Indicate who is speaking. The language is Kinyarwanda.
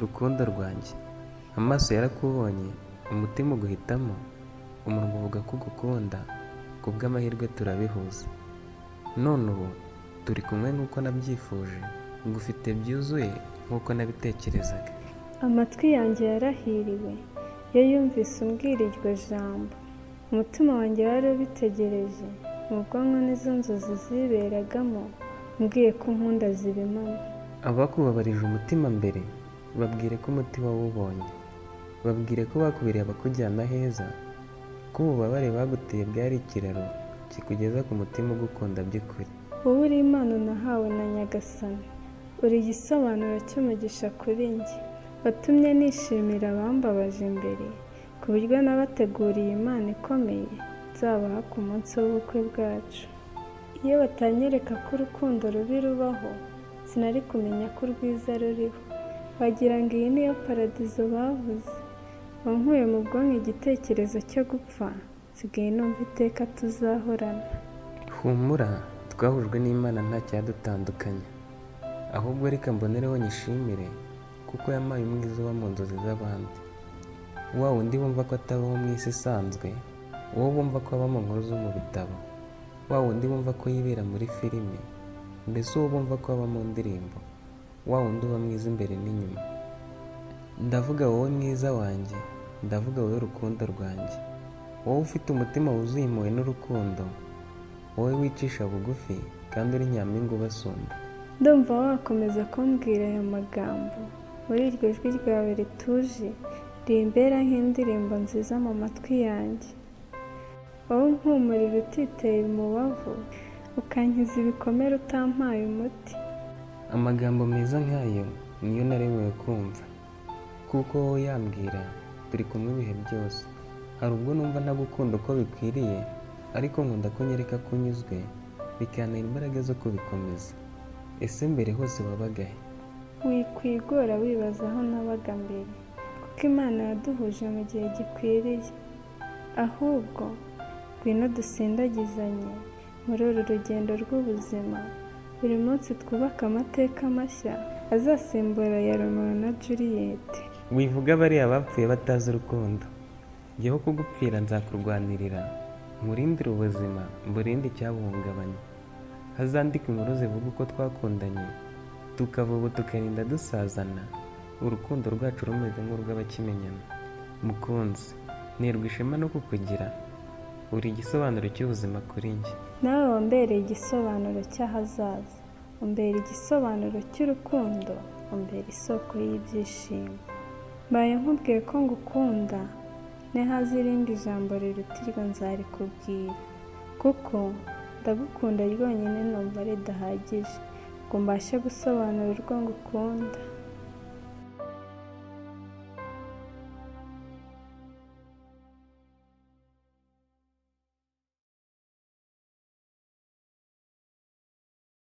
Speaker 1: Rukundo rwanjye, amaso yarakubonye, umutima uguhitamo, umunwa uvuga ko ugukunda, ku bw'amahirwe turabihuza. None ubu turi kumwe nk'uko nabyifuje, ngufite byuzuye nk'uko nabitekerezaga.
Speaker 2: Amatwi yanjye yarahiriwe iyo yumvise umbwira iryo jambo. Umutima wanjye wari ubitegereje, mu bwonko nizo nzozi ziberagamo, umbwiye ko unkunda ziba impamo.
Speaker 1: Abakubabarije umutima mbere, babwire ko umuti wawubonye. Babwire ko bakubereye abakujyana heza, ko ububabare baguteye bwari ikiraro kikugeza ku mutima ugukunda by'ukuri.
Speaker 2: Wowe uri impano nahawe na Nyagasani, uri igisobanuro cy'umugisha kuri njye. Watumye nishimira abambabaje mbere, ku buryo nabateguriye impano ikomeye nzabaha ku munsi w'ubukwe bwacu. Iyo batanyereka ko urukundo rubi rubaho, sinari kumenya ko urwiza ruriho. Wagira ngo iyi niyo paradizo bavuze. Wankuye mu bwonko igitekerezo cyo gupfa, nsigaye numva iteka tuzahorana.
Speaker 1: Humura, twahujwe n'Imana nta cyadutandukanya. Ahubwo reka mbonereho nyishimire kuko yampaye umwiza uba mu nzozi z'abandi. Wa wundi bumva ko atabaho mu isi isanzwe, uwo bumva ko aba mu nkuru zo mu bitabo, wa wundi bumva ko yibera muri filime, mbese uwo bumva ko aba mu ndirimbo, wa wundi uba mwiza imbere n'inyuma. Ndavuga wowe mwiza wanjye, ndavuga wowe rukundo rwanjye, wowe ufite umutima wuzuye impuhwe n'urukundo, wowe wicisha bugufi kandi uri nyampinga ubasumba.
Speaker 2: Ndumva wakomeza kumbwira ayo magambo muri iryo jwi ryawe rituje, rimbera nk'indirimbo nziza mu matwi yanjye. Wowe umpumurira utiteye umubavu, ukankiza ibikomere utampaye umuti.
Speaker 1: Amagambo meza nk'ayo niyo naremewe kumva, kuko wowe uyambwira turi kumwe ibihe byose. Hari ubwo numva ntagukunda uko bikwiriye, ariko nkunda ko unyereka ko unyuzwe, bikantera imbaraga zo kubikomeza. Ese mbere hose wabaga he?
Speaker 2: Wikwigora wibaza aho nabaga mbere, kuko Imana yaduhuje mu gihe gikwiriye. Ahubwo ngwino dusindagizanye muri uru rugendo rw'ubuzima, buri munsi twubake amateka mashya azasimbura aya Romeo na Juliet.
Speaker 1: Wivuga bariya bapfuye batazi urukundo. Jyeho kugupfira nzakurwanirira, nkurindire ubuzima, mburinde icyabuhungabanya. Hazandikwe inkuru zivuga uko twakundanye, tukava ubu tukarinda dusazana, urukundo rwacu rumeze nk'urw'abakimenyana. Mukunzi, nterwa ishema no kukugira, uri igisobanuro cy'ubuzima kuri njye.
Speaker 2: Nawe wambereye igisobanuro cy'ahazaza, umbera igisobanuro cy'urukundo, umbera isoko y'ibyishimo. Mbaye nkubwiye ko ngukunda, nihaza irindi jambo riruta iryo nzarikubwira, kuko ndagukunda ryonyine numva ridahagije ngo mbashe gusobanura urwo ngukunda.